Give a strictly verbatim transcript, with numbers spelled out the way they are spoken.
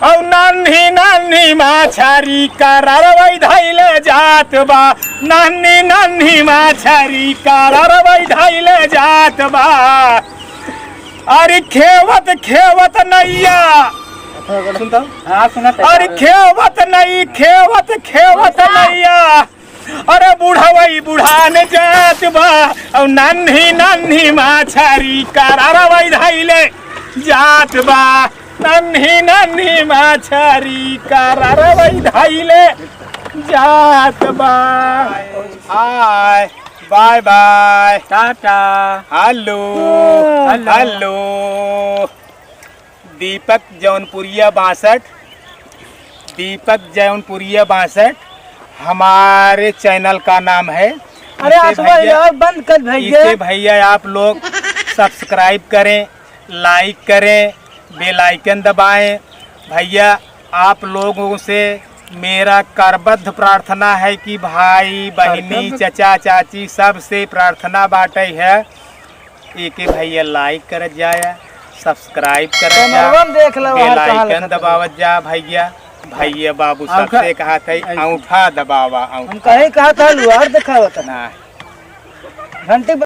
औ नन्ही नन्ही माछारी कररवै धैले जात बा। नन्ही नन्ही माछारी कररवै धैले जात बा। अरे खेवत खेवत नैया। सुनता? हाँ, सुनत है। अरे खेवत नहीं, खेवत खेवत नैया। अरे बुढ़वै बुढ़ान जात बा, औ नन्ही नन्ही माछारी कररवै धैले जात बा। नन्ही नन्ही माछारी कररवै धैले जात बा। Hi, bye bye, tata. Hello, hello. Hello. Deepak Jaunpuriya बासठ, दीपक जौनपुरिया बासठ हमारे चैनल का नाम है। अरे इसे आसुआ भैया, यार बंद कर भैया। इसे भैया आप लोग सब्सक्राइब करें, लाइक करें, बेल आइकन दबाएं। भैया आप लोगों से मेरा करबद्ध प्रार्थना है कि भाई, बहिनी, करबद्ध। चचा, चाची सबसे प्रार्थना बाटे है एके भैया लाइक करत जाया, सब्सक्राइब करत जा, कैमरवन देख लो, बेल बाहर कहाँ आइकन लिखत है? दबावत जा भैया। भैया बाबू औंठा सबसे कहा थे, ऐसे। औंठा दबावा, औंठा। हम कहीं कहा था, लुहार दिखावत है। ना। घंटी